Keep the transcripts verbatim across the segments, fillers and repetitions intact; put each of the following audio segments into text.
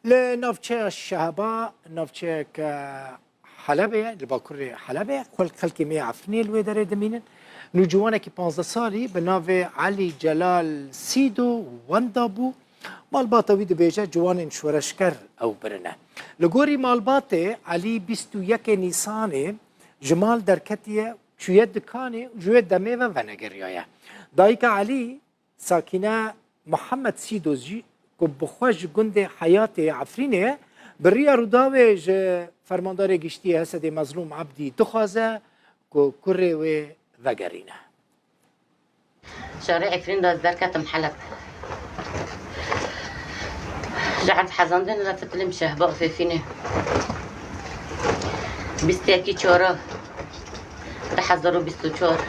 Li navçeya Şehba, navçeyeke Helebê ye, li bakurê Helebê, xel-, xelkê me yê Efrînê li wê derê dimînin. Nûciwanekî panzdeh salî bi navê Elî Celal Sîdo wenda bû. Malbata wî dibêje ciwanên şoreşger ew birine. Li gorî malbatê, Elî bîst û yekê Nîsanê ji mal derketiye, çûye dikanê û ji wê demê ve venegeriyaye. Dayika Elî, Sakîne Muhammed Sîdo jî ku bi xwe ji gundê Heyatê yê Efrînê ye, bi riya Rûdawê ji Fermandarê Giştî yê Hesedê Mezlûm Ebdî dixwaze ku kurê wê vegerîne. Şarê Efrîn de ez derketim Heleb. Ji erd hezandin re fitilîm Şehba û Fêfînê. Bîst yekî çora du hezar û bîst û çar.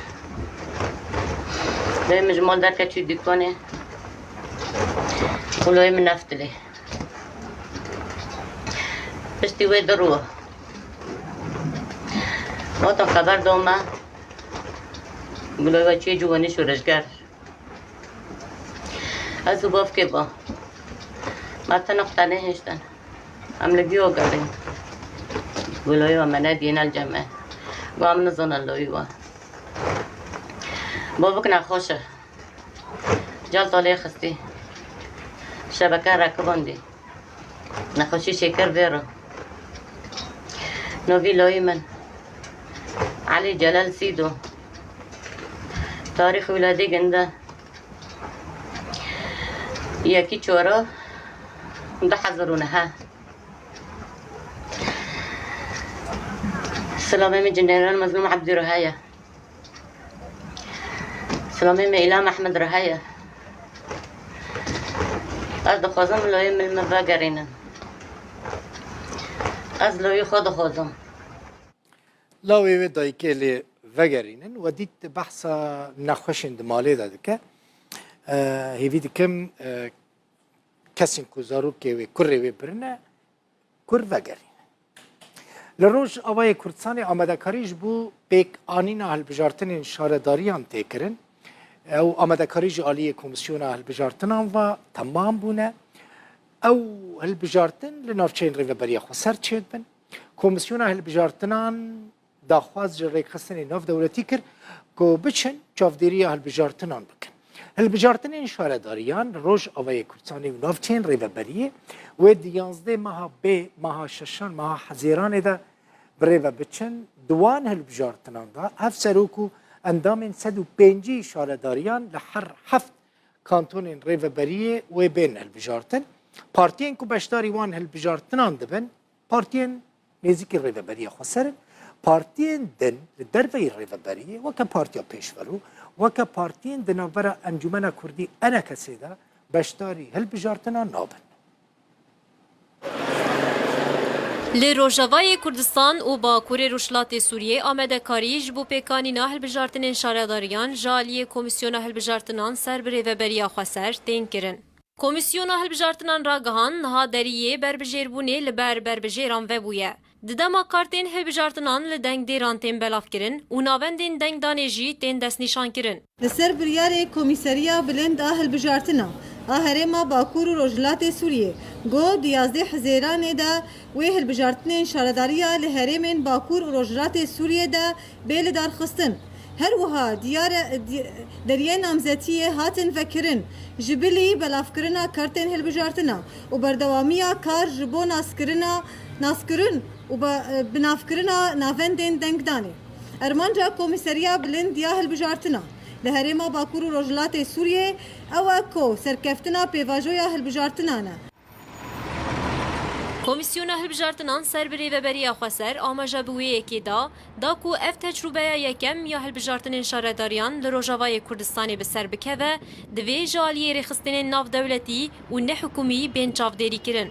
Lê min ji mal derket çû dîkonê û lê min neftilê. Piştî wê du rû. Watan xeber da me. Bila we çê ciwanî şoreşger. Ez û bavkê ba. Me tena xwe nehêştin. Em li vî ogerîn. Wilo yo me nediyên el ceme. Got em nizanin loyî wa. Bavik nexweş e. Cel talê xistî. Şebeke rekibandî. Nexweşî şêkir vêro. Novî loyî min. Elî Celal Sîdo. Tarîx wîladê ginde. Yekî çora du hezar û neh. Silamê min General Mezlûm Ebdî re heye. Silamê min Îlham Ehmed re heye. Ez dixwazim loyê min min vegerînin. Ez loyê xwe dixwazim. Lawê wê dayikê lê vegerînin. We dît behsa nexweşên di malê de dike. E, hêvî dikim, e, kesên ku zarokê wê, kurê wê birine, kur vegerîne. Li Rojavayê Kurdistanê amadekarî ji bo pêkanîna hilbijartinên şaredariyan tê kirin. Ew amadekarî ji aliyê Komîsyona Hilbijartinan ve temam bûne. Ew hilbijartin li navçeyên Rêveberiya Xweser çêdibin. Komîsyona Hilbijartinan daxwaz ji rêkxistinên navdewletî kir ku biçin çavdêriya hilbijartinan bikin. Hilbijartinên şaredariyan li Rojavayê Kurdistanê û navçeyên Rêveberiyê wê di yanzdeh meha bê, meha şeşan, meha Hezêranê de bi rê ve biçin. Di wan hilbijartinan de hevserok û endamên sed û pêncî şaredariyan li her heft kantonên Rêveberiyê wê bên hilbijartin. Partiyên ku beşdarî wan hilbijartinan dibin, partiyên nêzîkî Rêveberiya Xweser in. Partiyên din li derveyî Rêveberiyê, weke Partiya Pêşverû, weke partiyên di navbera Encûmena Kurdî, ENKSê, de beşdarî hilbijartinan nabin. Li Rojavayê Kurdistan û Bakurê Rojhilatê Sûriyê amadekarî ji bo pêkanîna hilbijartinên şaredariyan ji aliyê Komîsyona Hilbijartinan ser bi Rêveberiya Xweser tên kirin. Komîsyona Hilbijartinan ragihand, niha deriyê berbijêrbûnê li ber berbijêran vebûye. Di dema kartên hilbijartinan li dengdêran tên belavkirin û navendên dengdanê jî tên destnîşankirin. Li ser biryarê Komîseriya Bilind a Hilbijartina a Herêma Bakur û Rojhilatê Sûriyê, got di yazdeh Hezêranê de wê hilbijartinên şaredariya li herêmên Bakur û Rojhilatê Sûriyê de bê lidarxistin. Her wiha diyare-, di-, deriyê namzetiyê hatin vekirin, ji bilî belavkirina kartên hilbijartina û berdewamiya kar ji bo naskirina, naskirin û be-, binavkirina navendên dengdanê. Armanca Komîseriya Bilind ya Hilbijartina li Herêma Bakur û Rojhilatê Sûriyê ew e ku serkeftina pêvajoya hilbijartinan e. Komîsyona Hilbijartinan ser bi Rêveberiya Xweser amaje bi wê yekê da, da ku ev tecrûbeya yekem ya hilbijartinên şaredariyan li Rojavayê Kurdistanê bi ser bikeve, divê ji aliyê rêxistinên navdewletî û nehikûmî bên çavdêrîkirin.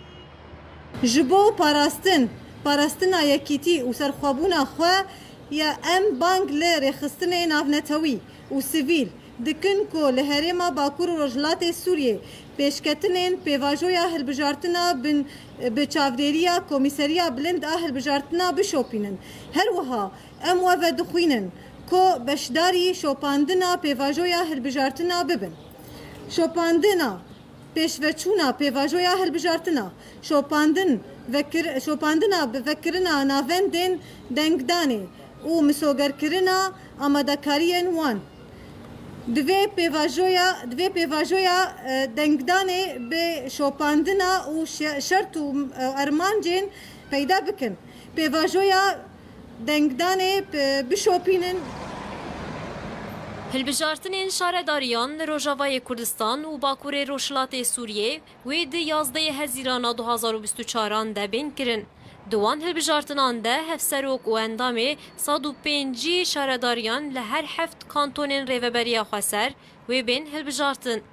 Ji bo parastin, parastina yekîtî û serxwebûna xwe ya em bang li rêxistinê navnetewî û sivîl dikin ku li Herêma Bakur û Rojhilatê Sûriyê pêşketinên pêvajoya hilbijartina bin, bi çavdêriya Komîseriya Bilind a Hilbijartina bişopînin. Her wiha em we vedixwînin ku beşdarî şopandina pêvajoya hilbijartina bibin. Şopandina Pêşveçûna pêvajoya hilbijartina, şopandin, vekir, şopandina bi vekirina navendên dengdanê û misogerkirina amadekariyên wan. Divê pêvajoya, divê pêvajoya, e, dengdanê bi şopandina û şe-, şert û, e, armancên peyda bikin. Pêvajoya dengdanê bi-, bişopînin. Hilbijartinên şaredariyan li Rojavayê Kurdistan û Bakurê Rojhilatê Sûriyê wê di yazdehê Hezîrana du hazar û bîst û çaran de bên kirin. Di wan hilbijartinan de hevserok û endamê sed û pêncî şaredariyan li her heft kantonên Rêveberiya Xweser wê bên hilbijartin.